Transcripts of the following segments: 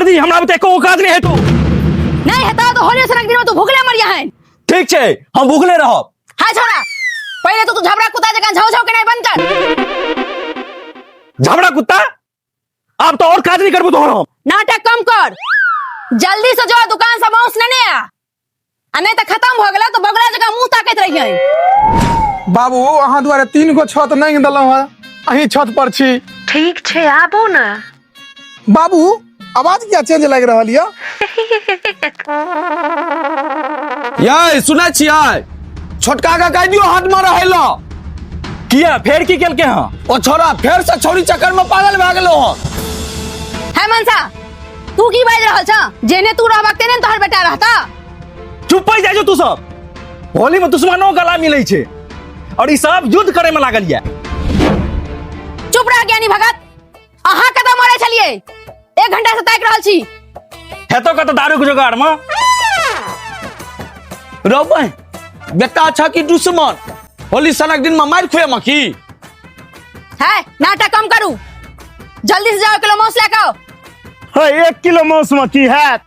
छोड़ दी, हमरा बुते एको काज नहीं हेतौ। नहीं हेतौ तो होली सनक दिन में तू भूखले मरिया है। ठीक छै, हम भूखले रहब। हाय छोड़ा, पहले तो तू झबरा कुत्ता जकां झाऊ झाऊ केनाइ बंद कर। झबरा कुत्ता? आब तो और काज नहीं करबो तोहर हम। नाटक कम कर, जल्दी से जो दुकान से मांस लेने आ, आ नहीं तो खत्म हो गेला तो बगला जकां मुंह ताकैत रहियै। बाबू अहाँ दुआरे 3 गो छत नहीं देलहुँ हँ, अहीं छत पर छी। ठीक छै, आबू ने। बाबू आवाज किया चेंज लागि रहल यऽ? यै सुनै छियै, छोटका के कहि दियौ हाथ में रहै ल। किया फेर की केलके हँ? ओ छोरा फेर से छौरी चक्कर में पागल भए गेलो हँ। हे मनसा, तू की बाजि रहल छ? जेने तू रहबक तेने तोहर बेटा रहता। चुप पड़ जाइ जो तू सब। होली में दुश्मनो गला मिलै छै और ई सब युद्ध करे में लागल या। चुप रह ज्ञानी भगत, अहाँ कतऽ मरै छलियै? 1 घंटा से ताकि रहल छी। हेतो कतऽ दारू के जोगाड़ में? रौ बहिन, बेटा अच्छा कि दुश्मन? होली सनक दिन में मारि खुएमा की? है नाटक कम करू, जल्दी से जाओ 1 किलो मांस लए के आओ। है 1 किलो मांस में की हैत?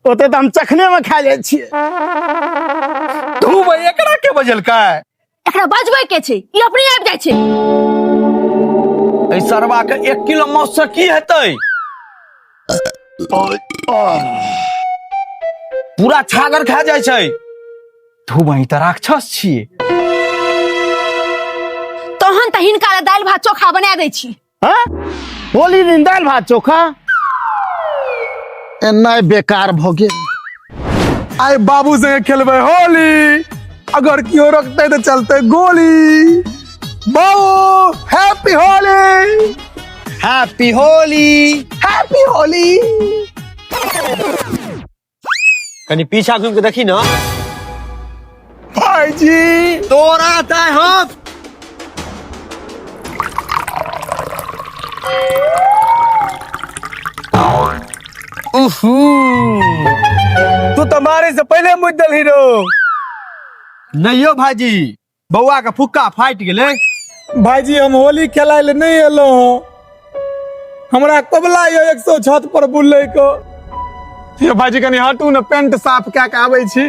ओते तऽ हम चखने में खा जाइ छियै। तू भाई एकरा के बजलकै? एकरा बजबै के छै, ई अपने आबि जाइ छै। एहि सरवा के 1 किलो मांस से की हेतै? पूरा छागर खा जाइ छै। तू बही तऽ राक्षस छियै। तहन तऽ हिनका लए दालि भात चोखा बना दै छी। हाँ? होली दिन दालि भात चोखा एना बेकार भऽ गेल। आइ बाबू संगे खेलबै होली, अगर केओ रोकतै तऽ चलतै गोली। बाबू happy Holi. Happy Holi. Happy Holi. कनी पीछा घूम के देखी ना। भाईजी तोरा ताय हम। उहू, तू तो मारे से पहले मुझ दल हीरो। नहीं हो भाईजी, बउआ के फुक्का फाटि गेलै। भाईजी हम होली खेलाय ले नहीं एलहुँ हँ, हमरा कबला यऽ 100 छत पर बुलै के। यो भाईजी कनी हटू ने, पेंट साफ कए के आबै छी।